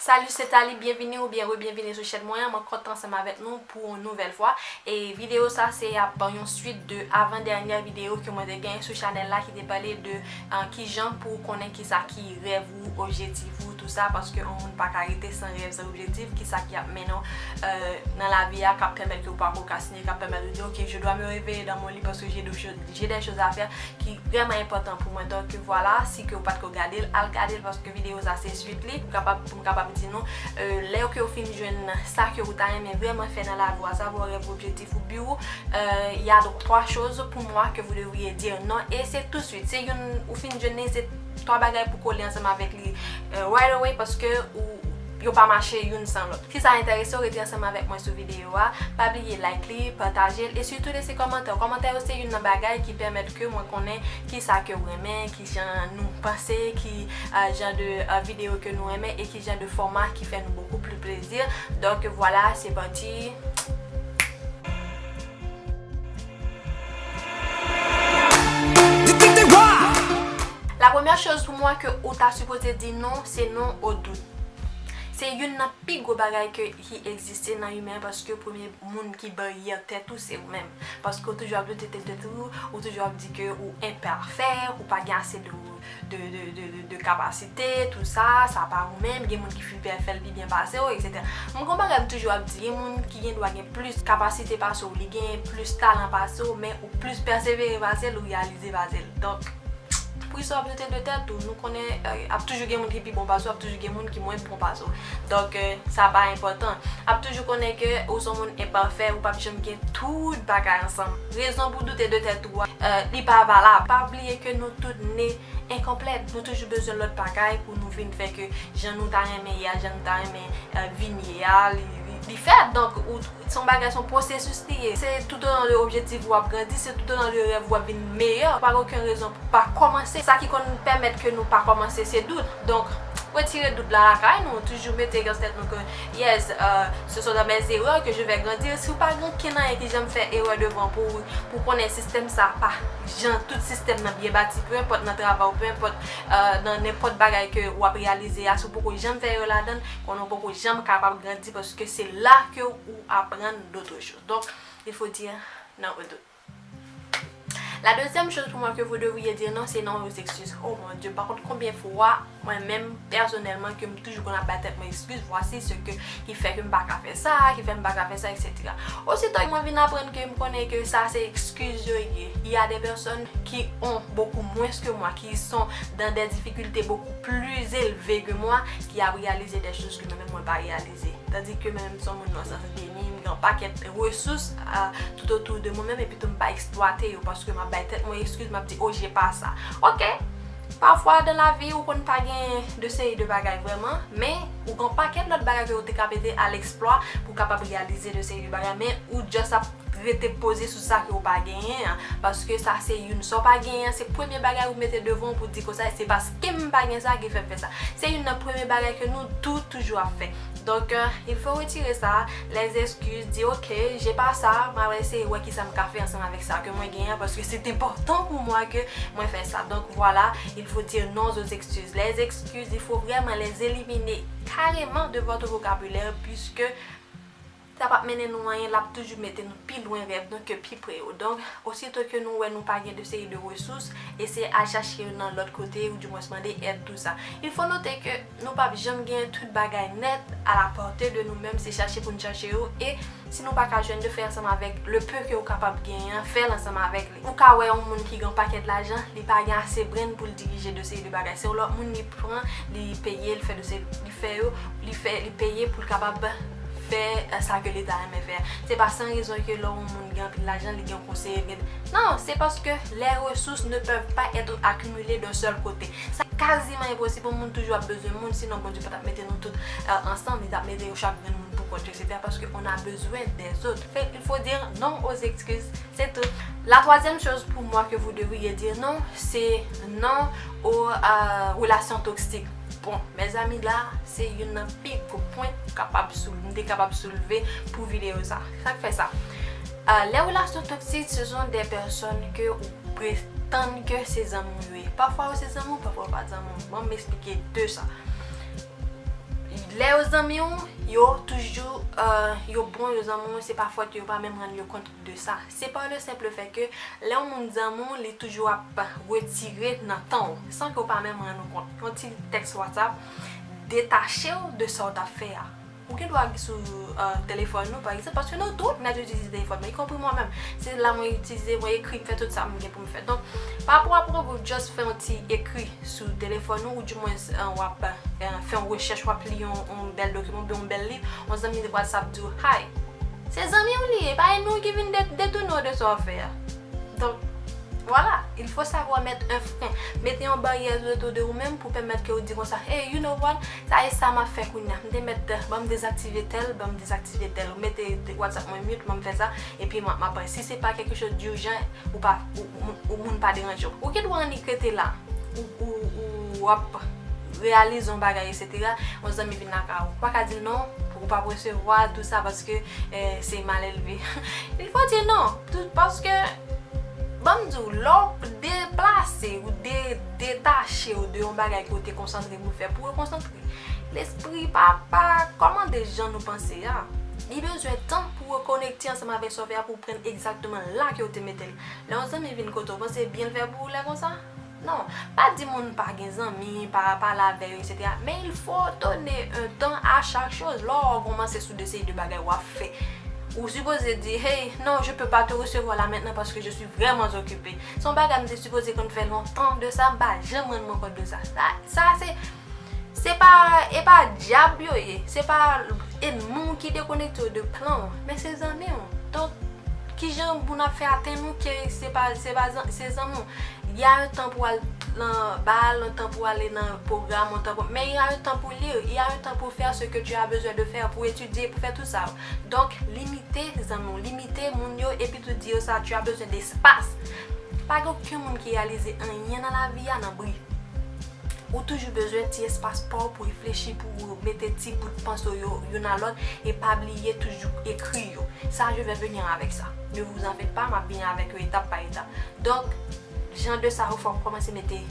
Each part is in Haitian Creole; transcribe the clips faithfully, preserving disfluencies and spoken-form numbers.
Salut, c'est Thalie, byenvini oubyen rebyenvini sou chèn mwen an. Mwen kontan ansanm avèk nou pou yon nouvèl fwa. E videyo sa se ap yon swit de avan dènyè videyo ke mwen te gen sou chanèl la ki te pale de, euh, kijan pou w konnen kisa ki rèv ou, objektif ou, tou sa, paske yon moun pa ka rete san rèv, san objektif, kisa ki ap mennen w, euh, nan lavi a, k ap pèmèt ke w pa pwokrastine, k ap pèmèt ou di, ok, je dois me réveiller dans mon lit parce que j'ai des choses, j'ai des choses à faire ki vrèman enpòtan pou mwen. Donk, vwala, si ke w pa t ko gade l, al gade l, paske videyo sa se swit li, pou kapab, pou m kapab di nou, euh, lè ke w fin jwenn sa ke w ta renmen vrèman fè nan lavi w, à savoir rèv, objektif ou bi ou, euh, il y a trois choses pour moi que vous devriez dire non, et c'est tout de suite. Se youn, ou fin jwenn li, se twa bagay pou kole ansanm avèk li, euh, right away, paske ou, yo pa mache youn san lòt. Si sa enterese w, rete ansanm avèk mwen sou videyo a. Pa bliye like li, pataje l, e sitou lese kòmantè. Kòmantè yo se youn nan bagay ki pèmèt ke mwen konnen kisa ke w renmen, ki jan nou panse, ki, euh, jan de, euh, videyo ke nou renmen, e ki jan de fòma ki fè nou beaucoup plus plaisir. Donk, vwala, se pati. La première chose pour moi ke ou ta sipoze di non, se non au doute. Se youn nan pi gwo bagay ke, ki egziste nan imen, paske premye moun ki baryè tèt ou se ou menm. Paske ou toujou ap doute de tèt ou, ou toujou ap di ke ou enpafè, ou pa gen ase de, de, de, de, de, de kapasite, tou sa, sa pa ou menm, gen moun ki fin fè, fè l pi byen pase w, et cetera. Mwen gen yon bagay m toujou ap di, gen moun ki gen dwa gen plis kapasite pase w, li gen plis talan pase w, men ou plis pèsevere pase l, ou reyalize pase l. Donk, poukisa w ap doute de tèt ou? Nou konnen, euh, ap toujou gen moun ki pi bon pase w, ap toujou gen moun ki mwen bon pase w. Donk, euh, sa pa enpòtan. Ap toujou konnen ke ou se yon moun enpafè, ou p ap janm gen tout bagay ansanm. Rezon pou w doute de tèt ou a, euh, li pa valab. Pa bliye ke nou tout ne enkonplèt. Nou toujou bezwen lòt bagay pou nou vin fè ke jan nou ta renmen ye a, jan nou ta renmen, euh, vin ye a, li, li, li fèt. Donk, ou, se yon bagay, se yon pwosesis li ye. Se tout au long de objektif ou ap grandi, se tout au long de rèv ou ap vin meyè. Pa gen okenn rezon pou pa kòmanse. Sa ki konn pèmèt ke nou pa kòmanse, se dout. Donk, retire dout la lakay nou, toujou mete nan tèt nou ke, yes, euh, ce sont dans mes erreurs que je vais grandir. Si w pa gen okenn anyen ki janm fè erè devan pou, pou konnen sistèm sa pa jan tout sistèm nan byen bati, peu importe nan travay ou, peu importe, euh, nan nenpòt bagay ke w ap reyalize a, si w poko janm fè erè ladan l, konnen w poko janm kapab grandi, paske se la ke ou aprann d'autres choses. Donc, il faut dire non au doute. La deuxième chose pour moi que vous devriez dire non, c'est non aux excuses. Oh mon Dieu, pa kont konbyen fwa mwen menm pèsonèlman ke m toujou konn ap bay tèt mwen excuse, voici ce que ki fè ke m pa ka fè sa, ki fè m pa ka fè sa, et cetera. Ositò mwen vin aprann ke m konnen ke sa se excuse yo ye. Il y a des personnes qui ont beaucoup moins que moi, qui sont dans des difficultés beaucoup plus élevées que moi, qui ap reyalize des choses que mwen menm mwen pa reyalize. Tandis que mwen menm se yon moun nan sans beni, m gen yon pakèt resous, euh, tout autour de mwen menm, epi tou m pa eksplwate yo, paske m ap bay tèt mwen excuse, m ap di, oh, j'ai pas ça. Ok, pafwa dans la vie ou konn pa gen de seri de bagay vrèman, men ou gen yon pakèt lòt bagay ke ou te ka mete à l'exploit pou w kapab reyalize de seri de bagay, men ou just ap rete poze sou sa ke ou pa genyen an, paske sa se youn, sa w pa genyen an, se premye bagay ou mete devan w pou di konsa, se paske m pa gen sa ki fè m fè sa. Se youn nan premye bagay ke nou tout toujou ap fè. Donk, euh, il faut retirer ça, les excuses, di, ok, j'ai pas ça, m a eseye wè kisa m ka fè ansanm avèk sa ke mwen genyen, paske c'est important pour moi que mwen fè sa. Donk, voilà, il faut dire non aux excuses. Les excuses, il faut vraiment les éliminer carrément de votre vocabulaire, puisque sa p ap mennen nou anyen, l ap toujou mete nou pi lwen rèv nou ke pi pre yo. Donk, osito ke nou wè nou pa gen de seri de resous, eseye al chache yo nan lòt kote, ou dimwens mande èd, tou sa. Il faut noter que nou p ap janm gen tout bagay nèt à la portée de nous mêmes, se chache pou n chache yo, e si nou pa ka jwenn yo, fè ansanm avèk le peu ke ou kapab genyen an, fè l ansanm avèk li. Ou ka wè yon moun ki gen yon pakèt lajan, li pa gen ase brenn pou l dirije de seri de bagay. Se yon lòt moun li pran, li peye, li fè de seri, li fè yo, li fè, li peye pou l kapab fè, euh, sa ke li ta renmen fè. Se pa san rezon ke lè yon moun gen anpil lajan, li gen yon konseye, li gen, non, se paske les ressources ne peuvent pas être accumulées d'un seul côté. Sa kaziman enposib, yon moun toujou ap bezwen moun, sinon Bondye pa t ap mete nou tout, euh, ansanm, li t ap mete yo chak grenn moun pou kont yo, et cetera, paske on a besoin des autres. Fait, il faut dire non aux excuses, c'est tout. La troisième chose pour moi que vous devriez dire non, c'est non aux, euh, relations toxiques. Bon, mezanmi, la, se youn nan pi gwo pwen m kapab soul-, m te kapab soulve pou videyo sa. Sa k fè sa? Euh, les relations toxiques, ce sont des personnes que ou prétend que se zanmi w yo ye. Pafwa yo se zanmi w, pafwa yo pa zanmi w. Ban m eksplike de sa. Lè yo zanmi w, yo toujou, euh, yo bon, yo zanmi w, se pa fòt yo, yo pa menm rann yo kont de sa. Se pa le simple fait que lè yon moun zanmi w, li toujou ap retire nan tan w, san ke w pa menm rann ou kont. Yon ti tèks WhatsApp, detache w de sa w t ap fè a. Ou gen dwa sou, euh, telefòn ou, pa egzanp, paske nou tout n ap itilize telefòn mwen, ikonpri mwen menm. Se la mwen itilize, mwen ekri, m fè tout sa m gen pou m fè. Donk, pa rapò pou w just fè yon ti ekri sou telefòn ou, oudimwens, euh, w ap, euh, fè yon rechèch, w ap li yon, yon bèl dokiman oubyen yon bèl liv, yon zanmi WhatsApp di w, "Hi." Se zanmi w li ye, pa ènmi w ki vin de-, detounen w de sa w ap fè a. Donk, vwala, il faut savoir mettre un frein. Mete yon baryè otou de ou menm pou pèmèt ke w di konsa, "Hey, you know what? Sa e sa m ap fè kounye a. M te mèt, ban m dezaktive tèl, ban m dezaktive tèl." Ou mete WhatsApp mwen mute, ban m fè sa, epi m ap, m ap pale. Si se pa quelque chose d'urgent, ou pa, ou, ou, ou moun pa deranje w. Ou gen dwa annik rete la. Ou, ou, ou, w ap reyalize yon bagay, etsetera. Yon zanmi vin lakay ou. Ou pa ka di l non, ou p ap resevwa, tou sa, paske, eh, se malelve. Il faut dire non, tou, paske, ban m di w, lè w deplase, ou de-, detache w de yon bagay ke w te konsantre pou w fè, pou w rekonsantre. Lespri pa, pa kòmande jan nou panse a. Li bezwen tan pou rekonekte ansanm avèk sa w fè a, pou w pran egzakteman la ke w te mete l. Lè yon zanmi vin kote w, panse byen l fè pou ou lè konsa? Non, pa di moun pa gen zanmi, pa pale avè yo, etsetera. Men il faut donner un temps à chaque chose. Lè w kòmanse sou de seri de bagay w ap fè, ou sipoze di, "Hey, non, je peux pas te recevoir là maintenant parce que je suis vraiment occupé." Se yon bagay m te sipoze konn fè lontan de sa, m pa janm rann mwen kont de sa. Sa, sa se, se pa, e pa dyab yo ye, se pa ènmi w ki dekonekte w de plan w, men se zanmi w. Donk, kijan moun ap fè atenn ou ke se pa, se pa zan-, se zanmi w? Il y a un temps pou al nan bal, un temps pou ale nan pwogram, un temps pou, men il y a un temps pou lir, il y a un temps pou faire ce que tu as besoin de faire, pou etidye, pou fè tout sa yo. Donk, limite zanmi w, limite moun yo, epi tou di yo sa, tu as besoin d'espace. Pa gen okenn moun ki reyalize anyen nan lavi a nan bri. Ou toujou bezwen ti espas pa w pou reflechi, pou mete ti bout panse w yo youn a lòt, e pa bliye toujou ekri yo. Sa, je vais venir avec ça. Ne vous en faites pas, m ap vini avèk yo etap pa etap. Donk, jan de sa yo, fò w kòmanse mete,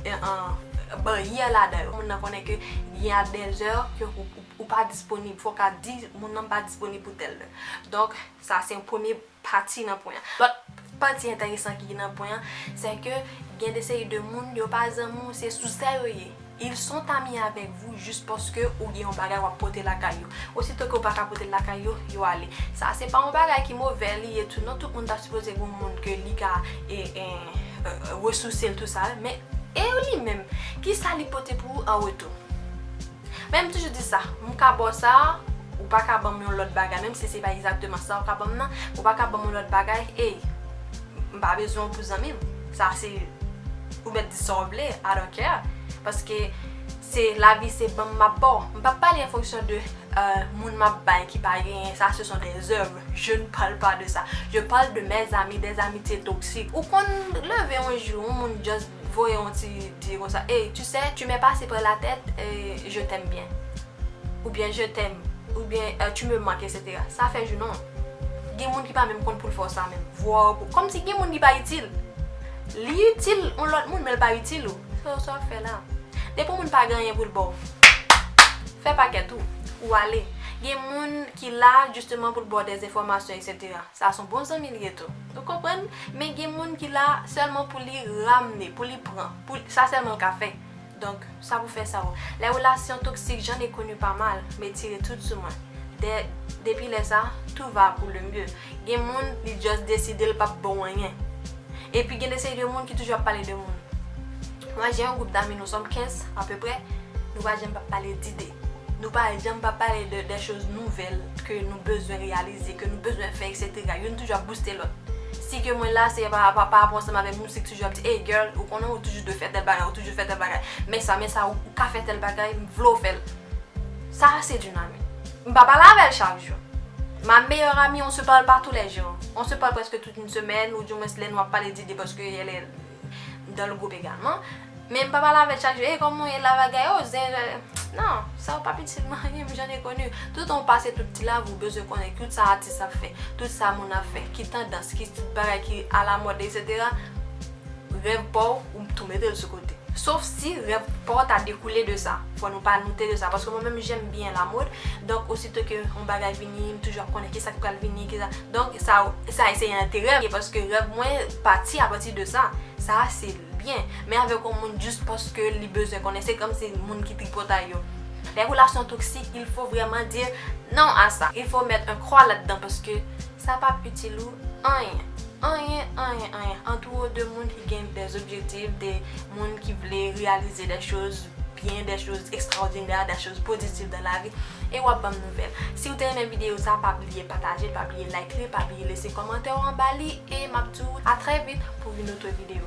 eh, an, baryè ladan yo. Moun nan konnen ke il y a des heures ke ou, ou, ou pa disponib. Fò w ka di moun nan m pa disponib pou tèl lè. Donk, sa se yon premye pati nan pwen an. Lòt pati enteresan ki nan pwen an, se ke gen de seri de moun, yo pa zanmi w, se sou sa yo ye. Ils sont amis avec vous juste paske ou gen yon bagay w ap pote lakay yo. Osito ke w pa ka pote l lakay yo, yo ale. Sa se pa yon bagay ki move li ye tou non, tout moun ta sipoze gen yon moun ke li ka, e, e, e, resouse l tou sa, men e li menm, kisa li pote pou ou an retou? Men m toujou di sa, m ka ba w sa, ou pa ka ban m yon lòt bagay, menm si se pa egzakteman sa ou ka ban m nan, ou pa ka ban m yon lòt bagay, ey, m pa bezwen w pou zanmi m. Sa se, ou mèt di sa w vle, I don't care. Paske se lavi, se ban m m ap ba w. M p ap pale an fonksyon de, euh, moun m ap bay ki pa genyen, ça ce sont des œuvres. Je ne parle pas de ça. Je parle de mes amis, des amitiés toxiques. Ou konn leve yon jou, yon moun just voye yon ti di konsa, "Hey, tu sais, tu m'es passé par la tête, et je t'aime bien." Oubyen "Je t'aime", oubyen, euh, "Tu me manques", etsetera. Sa fè jou non. Gen moun ki pa menm konn pou l fè w sa menm. Vwa w pou, kòmsi gen moun ki pa itil. Li itil yon lòt moun, men l pa itil ou. Sa w, sa w ap fè la? Depi yon moun pa gen anyen pou l ba w, fè pakèt ou, ou ale. Gen moun ki la jisteman pou l ba w dèzenfòmasyon, etsetera. Sa se yon bon zanmi li ye tou. Ou konprann? Men gen moun ki la sèlman pou li ramne, pou li pran. Pou, sa sèlman l ka fè. Donk, sa pou fè sa yo. Les relations toxiques, j'en ai connu pas mal, men tire tout sou mwen. De, depi lè sa, tout va pour le mieux. Gen moun, li just deside l p ap ba w anyen. Epi gen de seri de moun ki toujou ap pale de moun. Moi, j'ai un groupe d'amis, nous sommes quinze à peu près, nou pa janm p ap pale d'idée. Nou pa janm p ap pale de, des choses nouvelles que nou bezwen reyalize, que nou bezwen fè, etsetera. Youn toujou ap booste lòt. Si ke mwen la, se pa, pa, pa rapò ansanm avèk mizik, toujou ap di, "Hey girl, ou konnen ou toujou dwe fè tèl bagay, ou toujou fè tèl bagay. Men sa, men sa, ou, ou ka fè tèl bagay, m vle w fè l." Ça, c'est une amie. M pa pale avè l chak jou. Ma meilleure amie, on se parle pas tous les jours. On se parle presque toute une semaine, ou dimwens lè nou ap pale d'idée, paske elle est dans le groupe également. Men m pa pale avè l chak jou. "Ey, kòman w ye la, bagay? Oh, zen, zen." Non, sa yo p ap itil mwen anyen, m j'en ai connu. Toutan w pase tout ti lavi w, ou bezwen konnen tout sa atis ap fè, tout sa moun ap fè, ki tandans, ki ti bagay ki alamòd, etsetera. Rèv pa w, ou tou mete l sou kote. Sof si rèv pa w ta dekoule de sa. Fò nou pa doute de sa. Paske mwen menm, j'aime bien la mode. Donk, osito ke yon bagay vini, m toujou ap konnen kisa k pral vini, kisa. Donk, sa, sa se enterè m. Paske rèv mwen pati apati de sa. Sa, se byen. Men avèk yon moun, jis paske li bezwen konnen, se kòmsi moun ki tripotay yo. Les relations toxiques, il faut vraiment dire non à ça. Il faut mettre un croix là-dedans paske sa p ap itil ou anyen. Anyen, anyen, anyen. Antoure w de moun ki gen des objectifs, de moun ki vle reyalize des choses bien, des choses extraordinaires, des choses positives dans la vie. E w ap ban m nouvèl. Si w te renmen videyo sa, pa bliye pataje l, pa bliye like li, pa bliye lese kòmantè w anba li. E m ap di w a trè vit pou yon lòt videyo.